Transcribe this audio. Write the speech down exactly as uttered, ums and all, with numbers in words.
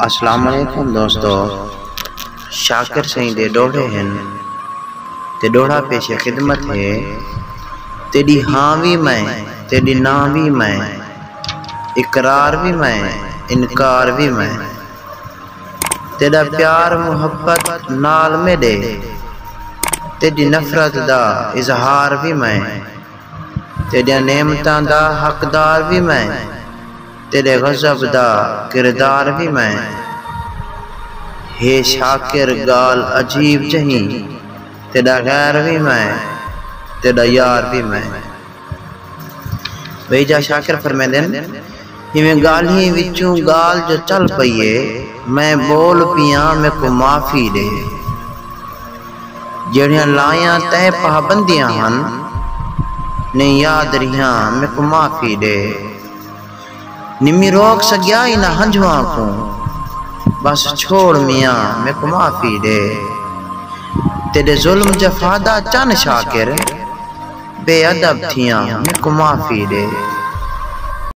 السلام علیکم دوستو، شاکر سئیں دے ݙوہڑے ہن تے ݙوہڑا پیش خدمت ہے۔ تیݙی ہاں وی میں، تیݙی نہ وی میں، اقرار وی میں، انکار وی میں، تیݙا پیار محبت نال میݙے، تیݙی نفرت دا اظہار وی میں، تیݙیاں نعمتاں دا حقدار وی میں، تیݙے غضب دا کردار وی میں۔ ہے شاکر ڳالھ عجیب جہیں، تیݙا غیر وی میں، تیݙا یار وی میں۔ ٻئی جا شاکر فرمیندن، ایویں ڳالھیں وچوں ڳالھ جو چل پئی ہے، میں ٻول پیاں، میکوں معافی ݙے۔ جیڑھیاں لائیاں تیں پابندیاں ہن، نئیں یاد ریہاں، میکوں معافی ݙے۔ نمی روک سڳیا انہاں ہنجواں کوں، بس چھوڑ میاں، میکوں معافی ݙے۔ تیݙے ظلم جفا دا چن شاکر، بے ادب تھیاں، میکوں معافی ݙے۔